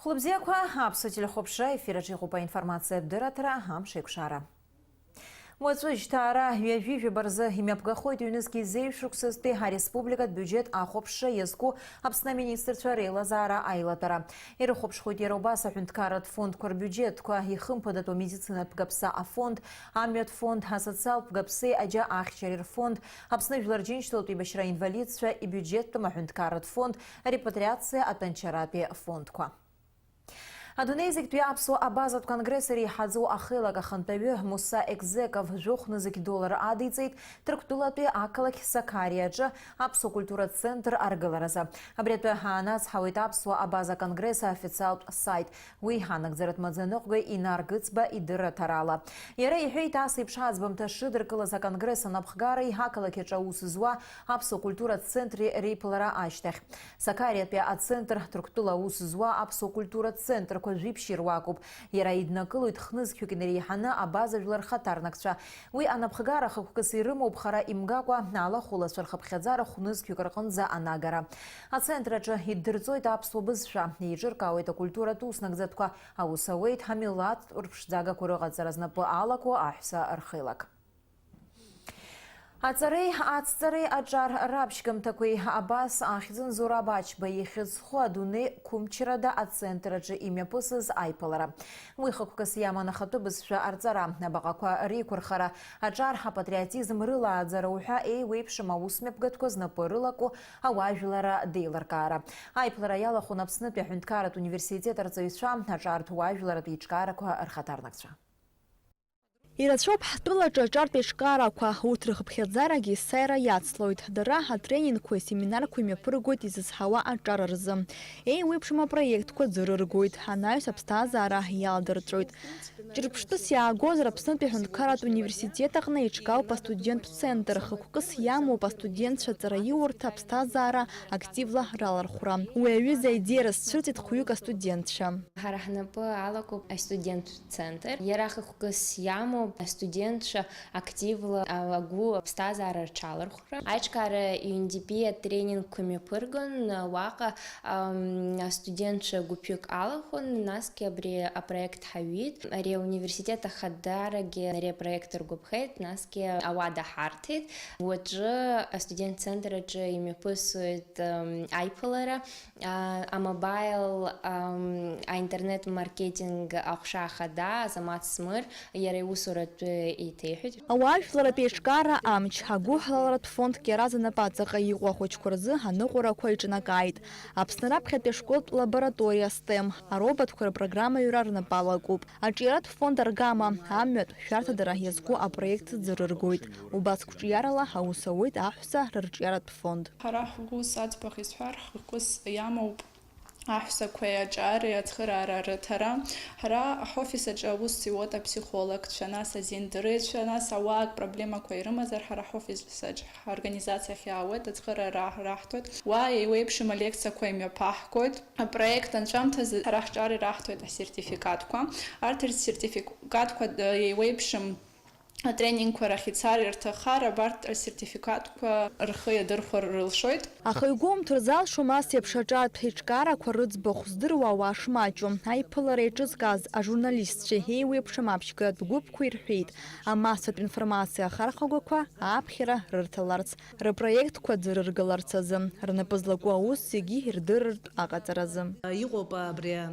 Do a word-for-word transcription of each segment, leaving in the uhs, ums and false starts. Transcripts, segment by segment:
Хәлыбзиақәа, аԥсуа телехәаԥшра ефир аҿы иҟоуп аинформациатә дырраҭара, амш еиқәшара. Уаҵәы жьҭаара ҩажәи жәаба рзы имҩаԥгахоит ҩнызқьи зеижә шықәсазтәи ареспубликатә биуџьет ахәаԥшра иазку Аԥсны аминистрцәа реилазаара аилатәара. Ирыхәаԥшхоит иара убас аҳәынҭқарратә фондқәа рбиуџьетқәа, ихымԥадатәу амедицинатә гаԥса афонд, амҩатә фонд, асоциалтә гаԥсеи аџьа ахьчареи рфонд, Аԥсны жәлар Џьынџьтәылатә еибашьра инвалидцәа ибиуџьеттәым аҳәынҭқарратә фонд, арепатриациа атәанчаратәи фондқәа. Адунеи зегьтәи аԥсуа абазатә конгресс иреиҳаӡоу ахеилак ахантәаҩы Муса Екзеков жәохә нызқь доллар адиҵеит Ҭырқәтәылатәи ақалақь Сакариаҿы аԥсуа культуратә центр аргыларазы. Абри атәы ҳаанацҳауеит аԥсуа абаза конгресс аофициалтә сайт. Уи анагӡаратә маӡаныҟәгаҩ Инар Гыцба идырраҭарала. Иара иҳәеит, ас еиԥш аӡбамҭа шыдыркылаз аконгресс анапхгареи ақалақь аҿы аус зуа аԥсуа культуратә центри реиԥылара ашьҭахь. Сакариатәи ацентр Ҭырқәтәыла аус зуа аԥсуа культуратә центрқәа жәиԥшь ируакуп. Иара иднакылоит хнызқьҩык инареиҳаны абаза жәлар рхаҭарнакцәа. Уи анапхгара хықәкыс ирымоуп хара имгакәа алахәылацәа рхыԥхьаӡара хәнызқьҩык рҟынӡа анагара. Ацентр аҿы иддырҵоит аԥсуа бызшәа, еиҿыркаауеит акультуратә уснагӡатәқәа, аус ауеит амилаҭтә рыԥшӡагақәа рыҟаҵара знапы алаку аҳәса рхеилак. Аҵареи ацҵареи аҿар раԥшьгамҭақәеи абас ахьӡын Зураб Ачба ихьӡ зху адунеи қәымчрада ацентр аҿы имҩаԥысыз аиԥылара. Уи хықәкыс иаман ахатәы бызшәа арҵара, абаҟақәа реиқәырхара, аҿар, апатриотизм рылааӡара уҳәа еиуеиԥшым аусмҩаԥгатәқәа знапы рылаку ауаажәларра деилыркаара. Аиԥылара иалахәын Аԥснытәи аҳәынҭқарратә университет арҵаҩцәа, аҿартә уаажәларратә еиҿкаарақәа рхаҭарнакцәа. Ирацәоуп ҳтәылаҿы аҿартә еиҿкаарақәа, урҭ рхыԥхьаӡарагьы есааира иацлоит. Дара атренингқәеи асеминарқәеи мҩаԥыргоит изызҳауа аҿар рзы. Еиуеиԥшым апроектқәа ӡырыргоит, анаҩс аԥсҭазаара иаладырҵәоит. Ҿырԥштәыс иаагозар, Аԥснытәи аҳәынҭқарратә университет аҟны еиҿкаауп астуденттә центр, хықәкыс иамоуп астудентцәа аҵараиурҭа, аԥсҭазаара активла ралархәра. Уи аҩыза аидеиа рызцәырҵит хәҩык астудентцәа. Ҳара ҳнапы алакуп астуденттә центр. Иара хықәкыс иамоуп астудентцәа активла агәы аԥсҭазаара рҽалархәра. Аиҿкаара U N D P атренингқәа мҩаԥыргон, уаҟа, ам, астудентцәа гәыԥҩык алахәын, насгьы абри апроект ҳаҩит. Ари ауниверситет ахадарагьы ари апроект ргәаԥхеит, насгьы ауада ҳарҭеит. Уаҵәы астудент центр аҿы имҩаԥысуеит, ам, аиԥылара. А, амобаил, ам, аинтернет-маркетинг аҟәша ахада Азамаҭ Смыр иара иусуратәы еиҭеиҳәеит. Ауаажәларратә еиҿкаара амч, агәыҳалалратә фондк иаразнапы аҵаҟа иҟоу ахәыҷқәа рзы аныҟәарақәа иҿнакааит. Аԥсны раԥхьатәи ашколтә лабораториа стэм, ароботқәа рпрограммаҩра рнапы алакуп. Аҿиаратә фонд аргама, амҩатә шәарҭадара иазку апроект ӡырыргоит. Убас қәҿиарала аус ауеит аҳәса рырҿиаратә фонд. Ҳара ҳус аӡбахә исҳәар, хықәкыс иамоуп аҳәсақәеи аҿари ацхыраара рыҭара. Ҳара ҳофис аҿы аус иуеит апсихологцәа, нас азиндырыҩцәа, нас ауаак проблемақәа ирымазар, ҳара ҳофис аҿы, ҳорганизациахь иаауеит, ацхыраара раҳҭоит. Уа еиуеиԥшым алекциақәа имҩаԥаҳгоит. Апроект анҵәамҭазы ҳара ҳҿар ираҳҭоит асертификатқәа. Арҭ рсертификатқәа, э, еиуеиԥшым атренингқәа рахь ицар ирҭаххар, абарҭ асертификатқәа рхы иадырхәар рылшоит. Аха игәоумҭар залшом ас еиԥш аҿартә еиҿкаарақәа рыӡбахә здыруа ауаа шмаҷу. Аиԥылара еиҿызкааз ажурналистцәеи еиуеиԥшым аԥшьгаратә гәыԥқәеи рҳәеит, амассатә информациа ахархәагақәа аԥхьара рырҭаларц, рпроектқәа ӡырыргаларц азы, рнапы злаку аус зегьы ирдырыртә аҟаҵаразы. Иҟоуп абри, а,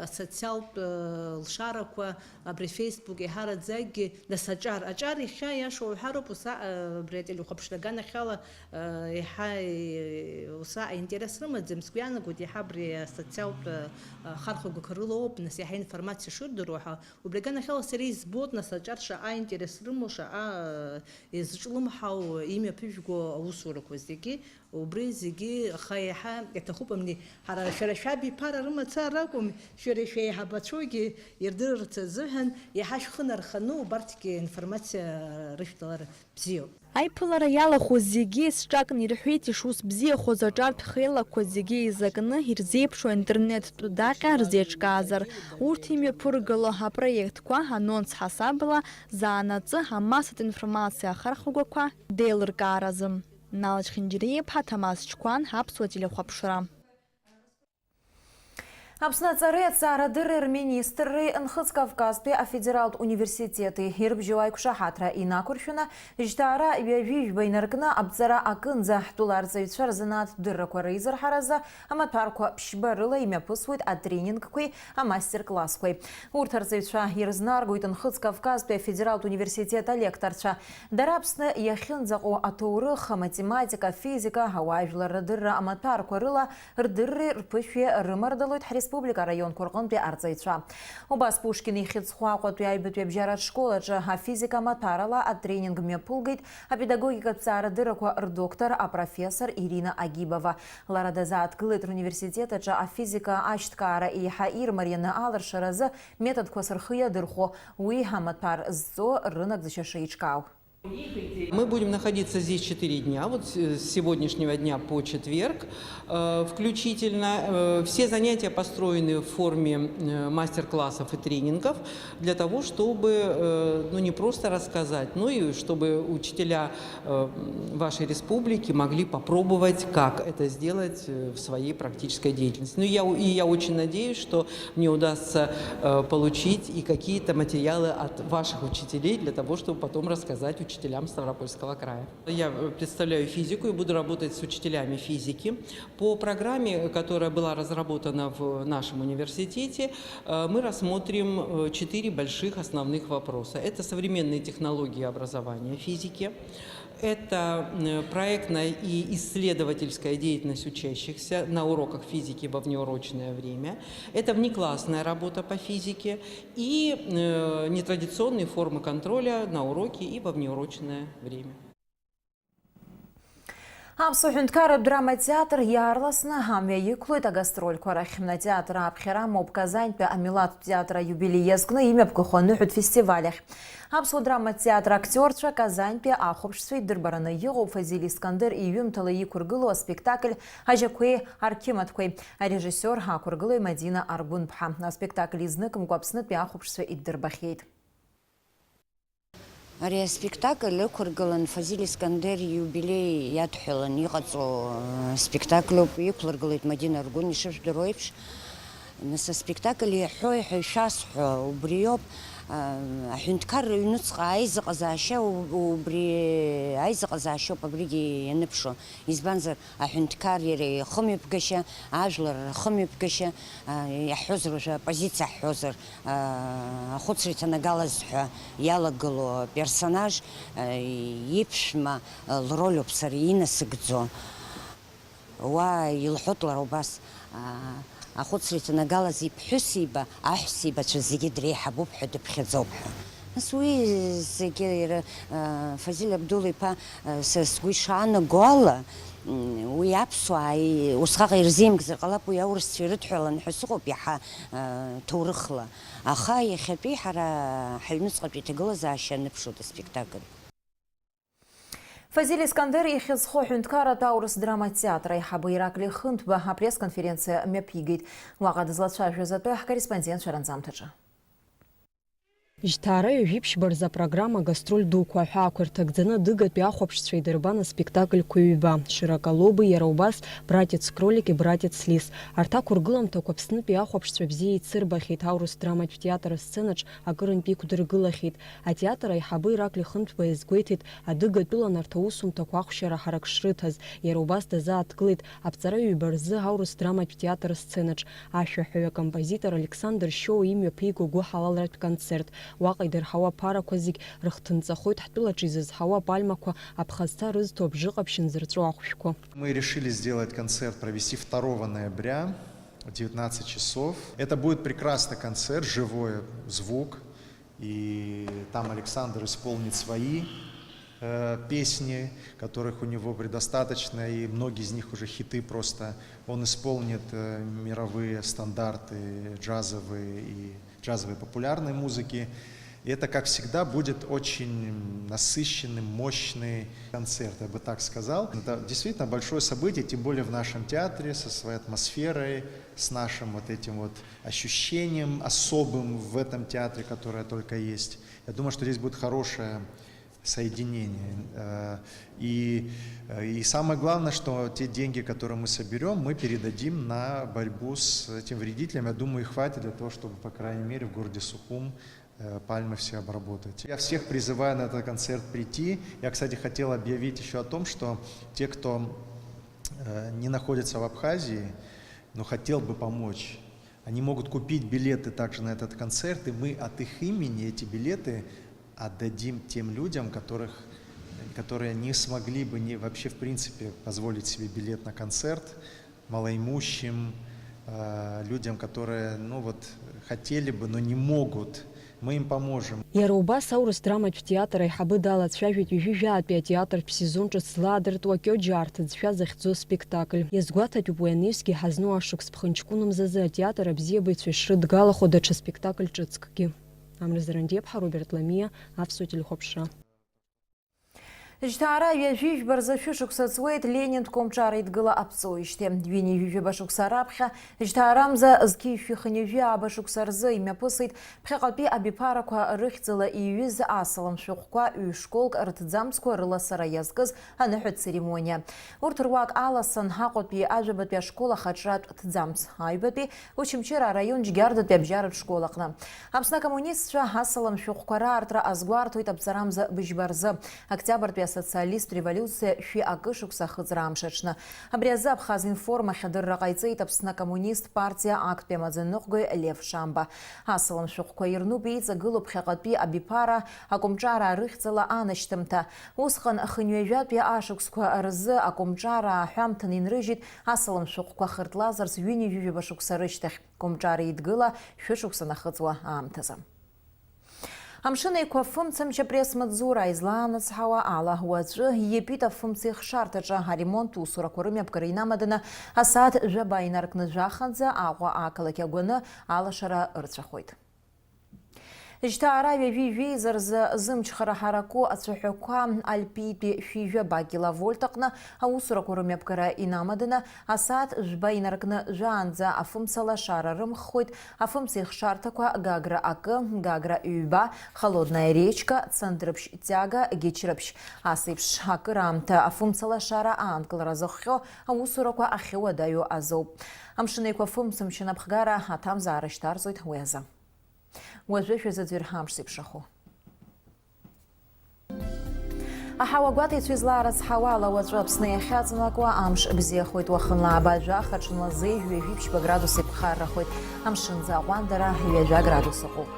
асоциалтә, а, лшарақәа, абри Facebook еиҳараӡакгьы, нас аҿар, аҿар иахьа иашоу уҳәароуп, уса-, а, абри ателехәаԥшра аганахьала, а, еиҳа, е, уса аинтерес рымаӡам, сгәы иаанагоит, еиҳа абри асоциалтә, а, а, хархәагақәа рыла ауп, нас иаҳа информациа шырдыруа ҳәа. Убри аганахьала сара избоит, нас аҿар шаҟа аинтерес рымоу, шаҟа, а, изҿлымҳау, имҩаԥыжәго аусурақәа зегьы. Убри зегьы, аха еиҳа иаҭахуп, амни, ҳара, шәара шәабиԥара рымацара ракәым, шәара шәеиҳабацәоугьы ирдырырц азыҳәан, еиҳа шәхы нарханы убарҭгьы информациа рышәҭалар бзиоуп. Аиԥылара иалахәыз зегьы есҿакны ирҳәеит ишус бзиахоз аҿартә хеилақәа зегьы еизакны ирзеиԥшу аинтернеттә даҟьа рзеиҿкаазар, урҭ имҩаԥыргало апроектқәа анонс ҳасабала заанаҵы амассатә информациа ахархәагақәа деилыркааразы. Нал Чхинџьариа-иԥҳа, Ҭамаз Чқәан, Аԥсуа телехәаԥшра. Аԥсны аҵареи аҭҵаарадырреи рминистрреи Нхыҵ Кавказтәи афедералтә университети ирыбжьоу аиқәшаҳаҭра инақәыршәаны, жьҭаара ҩажәи жәба инаркны аԥҵара акынӡа ҳтәыла арҵаҩцәа рзанааҭтә дыррақәа реизырҳаразы амаҭәарқәа ԥшьба рыла имҩаԥысуеит атренингқәеи амастер-классқәеи. Урҭ арҵаҩцәа ирызнаргоит Нхыҵ Кавказтәи афедералтә университет алекторцәа. Дара Аԥсны иахьынӡаҟоу аҭоурых, аматематика, афизика, ауаажәлар рдырра амаҭәарқәа рыла рдырреи рԥышәеи рымардалоит ҳреспублика араионқәа рҟынтәи арҵаҩцәа. Убас Пушкин ихьӡ зху Аҟәатәи аҩбатәи абжьаратә школ аҿы афизика амаҭәарала атренинг мҩаԥылгеит апедагогикатә ҭҵаарадыррақәа рдоктор, апрофессор Ирина Агибова. Лара дазааҭгылеит руниверситет аҿы афизика ашьҭкаара еиҳа ирмарианы алыршаразы методқәас рхы иадырхәо, уи амаҭәар зҵо рынагӡашьа шеиҿкаау. Мы будем находиться здесь четыре дня, вот с с сегодняшнего дня по четверг, э, включительно. Э, все занятия построены в форме, э, мастер-классов и тренингов для того, чтобы, э, ну, не просто рассказать, но и чтобы учителя, э, вашей республики могли попробовать, как это сделать, э, в своей практической деятельности. Ну, я у и я очень надеюсь, что мне удастся, э, получить и какие-то материалы от ваших учителей для того, чтобы потом рассказать учителям Ставропольского края. Я, э, представляю физику и буду работать с учителями физики. По программе, которая была разработана в нашем университете, э, мы рассмотрим, э, четыре больших основных вопроса. Это современные технологии образования физики, это, м, проектная и исследовательская деятельность учащихся на уроках физики во внеурочное время, это внеклассная работа по физике и, э, нетрадиционные формы контроля на уроке и во внеурочное время. Аԥсуа ҳәынҭқарратә драматеатр иаарласны амҩа иқәлоит агастрольқәа рахь. Атеатр ааԥхьара амоуп Казантәи амилаҭтә театр аиубилеи иазкны имҩаԥгахо аныҳәатә фестиваль ахь. Аԥсуа драматә театр актиорцәа Казантәи ахәаԥшцәа идырбараны иҟоуп Фазиль Искандер иҩымҭала иқәыргылоу аспектакль Ажьақәеи арқьымаҭқәеи. Арежиссиор ақәыргылаҩ Мадина Аргәынԥҳа. Аспектакль изныкымкәа Аԥснытәи ахәаԥшцәа иддырбахьеит. Ари аспектакль ықәыргылан Фазиль Искандер ииубилеи иадҳәалан иҟаҵоу, э, спектакльоуп. Иқәлыргылеит Мадина Аргәын, ишыжәдыруа еиԥш. Нас аспектакль иаҳәои ҳәа ишәасҳәо убриоуп. Э, аҳәынҭқарра аҩнуҵҟа аизыҟазаашьа у-, убри аизыҟазаашьоуп абригьы ианыԥшуа. Избанзар, аҳәынҭқар иара ихымҩаԥгашьа, ажәлар рхымҩаԥгашьа, а, иаҳҳәозар уажәы апозициа ҳҳәозар, а, ахәыцра иҭанагалаз ҳәа иалагылоу аперсонаж, а, иԥшәма, а, лроль ауп сара инасыгӡо. Уа илҳәоит лара убас, а, ахәыцра иҭанагалаз иԥҳәысеиба, аҳәсеибацәа зегьы дреиҳабуп ҳәа дыԥхьаӡоуп ҳәа. Нас уи зегьы иара, а, Фазиль Абдул-иԥа, а, са сгәы ишаанаго ала, м, уи аԥсуаа и-, усҟак ирзеимгзар ҟалап, уи аурысцәа ирыдҳәалан ҳәа сыҟоуп иаҳа, а, ҭоурыхла. Аха иахьатәи ҳара ҳаҩныҵҟатәи иҭагылазаашьа аныԥшуеит аспектакль. Фазиль Искандер ихьӡ зху аҳәынҭқарратә аурыс драматә театр аиҳабы Ираклиа Хынҭба апресс-конференциа мҩаԥигеит. Уаҟа дызлацәажәоз атәы ҳкорреспондентцәа ранҵамҭаҿы. Жьҭаара ҩажәи ԥшьба рзы апрограмма гастроль дуқәа аҳәаақәа ирҭагӡаны адыгатәи ахәаԥшцәа идырбан аспектакльқәа ҩба, Широко-Лобый, иара убас Братец Кролик и Братец Лис. Арҭ ақәыргыламҭақәа Аԥснытәи ахәаԥшцәа бзиа еицырбахьеит, аурыс драматә театр асценаҿ акырынтә иқәдыргылахьеит. Атеатр аиҳабы Ираклиа Хынҭба иазгәеиҭеит, адыгатәылан арҭ аусумҭақәа ахәшьара ҳарак шрыҭаз, иара убас дазааҭгылеит аԥҵара ҩба рзы аурыс драматә театр асценаҿ. Ашәаҳәаҩ акомпозитор Александр Шьоуа имҩаԥиго гәыҳалалратә концерт. Уаҟа идырҳауа аԥарақәа зегь рыхҭынҵахоит ҳтәылаҿы изызҳауа апальмақәа, аԥхасҭа рызҭо абжьыҟаԥшь нзырҵәо ахәшәқәа. Мы решили сделать концерт, провести второго ноября в девятнадцать часов. Это будет прекрасный концерт, живой звук. И там Александр исполнит свои, э, песни, которых у него предостаточно, и многие из них уже хиты просто. Он исполнит, э, мировые стандарты джазовые и джазовой популярной музыки. И это, как всегда, будет очень насыщенный, мощный концерт, я бы так сказал. Это действительно большое событие, тем более в нашем театре, со своей атмосферой, с нашим вот этим вот ощущением особым в этом театре, которое только есть. Я думаю, что здесь будет хорошая, Соединение. Э, И, э, и самое главное, что те деньги, которые мы соберем, мы передадим на борьбу с этим вредителем. Я думаю, их хватит для того, чтобы, по крайней мере, в городе Сухум, э, пальмы все обработать. Я всех призываю на этот концерт прийти. Я, кстати, хотел объявить еще о том, что те, кто, э, не находится в Абхазии, но хотел бы помочь, они могут купить билеты также на этот концерт, и мы от их имени эти билеты отдадим тем людям, которых, которые не смогли бы не, вообще, в принципе, позволить себе билет на концерт, малоимущим, э, людям, которые, ну вот, хотели бы, но не могут. Мы им поможем. Иара убас аурыс драматә театр аиҳабы далацәажәеит ҩажәи жәаатәи атеатртә сезон ҿыц злаадыртуа Кьоџьа арҭыӡшәа захьӡу аспектакль. Иазгәаҭатәуп уи анаҩсгьы ҳазну ашықәс ԥхынҷкәын мзазы атеатр абзиабаҩцәа ишрыдгалахо даҽа спектакль ҿыцкгьы. Амра Зарандиаԥҳа, Роберт Ламиа, Аԥсуа телехәаԥшра. Жьҭаара ҩажәи жәба рзы шәышықәса ҵуеит Ленинтә Кәымҿар Еидгыла аԥҵоижьҭеи. Ҩынҩажәи жәаба шықәса раԥхьа, жьҭаарамза зқьи жәшәи хынҩажәи ааба шықәса рзы имҩаԥысит ԥхьаҟатәи абиԥарақәа рыхьӡала иҩыз асалам шәҟәқәа ҩ-школк рҭӡамцқәа рыласара иазкыз аныҳәатә церемониа. Урҭ руак аласын Аҟәатәи ажәабатәи ашкол ахаҿратә ҭӡамц, аҩбатәи Очамчыра араион Џьгьардатәи абжьаратә школ аҟны. Аԥсны акоммунистцәа асалам шәҟәқәа раартра азгәарҭоит аԥҵарамза быжьба рзы, Октиабртәи асоциалисттә револиуциа шәи акы шықәса ахыҵра амш аҽны. Абри азы Абхазинформ ахь адырра ҟаиҵеит Аԥсны акоммунист партиа актәи амаӡаныҟәгаҩ Лев Шамба. Асалам шәҟәқәа ирнуп еиҵагылоу ԥхьаҟатәи абиԥара акомҿараа рыхьӡала анашьҭымҭа. Усҟан хынҩажәатәи ашықәсқәа рзы акомҿараа ҳәамҭан инрыжьит асалам шәҟәқәа хыртлазарц ҩынҩажәижәаба шықәса рышьҭахь, Кәымҿар Еидгыла шәышықәса нахыҵуа аамҭазы. Амшын Еиқәа фымцамч апресс-маҵзура излаанацҳауа ала, уаҵәы иатәит афымцеихшарҭаҿы аремонт усурақәа рымҩаԥгара инамаданы асааҭ жәаба инаркны жәахаӡа Аҟәа ақалақь агәаны алашара ырцәахоит. Жьҭаара ҩажәи жәеиза рзы зымчхара ҳараку ацәаҳәақәа Альпитәи шәи жәаба киловольт аҟны аусурақәа рымҩаԥгара инамаданы асааҭ жәба инаркны жәаанӡа афымца лашара рымххоит. Афымцеихшарҭақәа Гагра акы, Гагра ҩба, Холодная речка, Цандрыԥшь Тиага, Гечрыԥшь. Ас еиԥш акыраамҭа афымца лашара аанкылара зыхҟьо аусурақәа ахьыуадаҩу азоуп. Амшын Еиқәа фымцамч анапхгара аҭамзаара шьҭарҵоит уи азы. Уажәы шәазыӡырҩ ҳамш зеиԥшрахо. Аҳауа гәаҭеицәа излаарыцҳауа ала, уаҵәы Аԥсны иахьаҵанакуа амш бзиахоит, уахынла абаҩ жәаха, ҽынла зеижә, ҩажәи ԥшьба градус еиқәхаррахоит, амшынӡы аҟәандара ҩажәа градус ыҟоуп.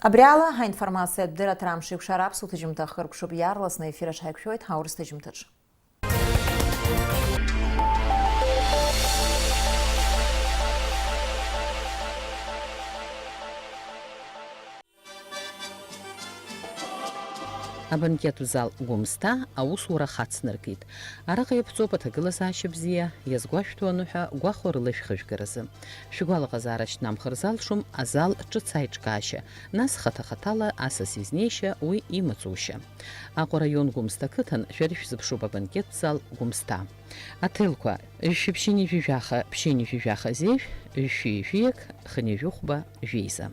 Абри ала ҳаинформациатә дырраҭара амш еиқәшара аԥсуа ҭыжьымҭа хыркәшоуп, иаарласны аефир аҿы ҳаиқәшәоит аурыс ҭыжьымҭаҿы. Абанкету зал Гәымсҭа аусура хацнаркит. Араҟа иаԥҵоуп аҭагылазаашьа бзиа, иазгәашәҭоу аныҳәа гәахәарыла шәхыжәгаразы. Шәгәалаҟазаара шьҭнамхыр залшом азал ҿыц аиҿкаашьа, нас хаҭа-хаҭала асас изнеишьа, уи имаҵушьа. Аҟәа раион Гәымсҭа ақыҭан шәара ишәзыԥшуп абанкету зал Гәымсҭа. Аҭелқәа, жәшәи ԥшьынҩажәи жәаха, ԥшьынҩажәи жәаха зеижә, жәшәи жәиак, хынҩажәи хәба, жәеиза.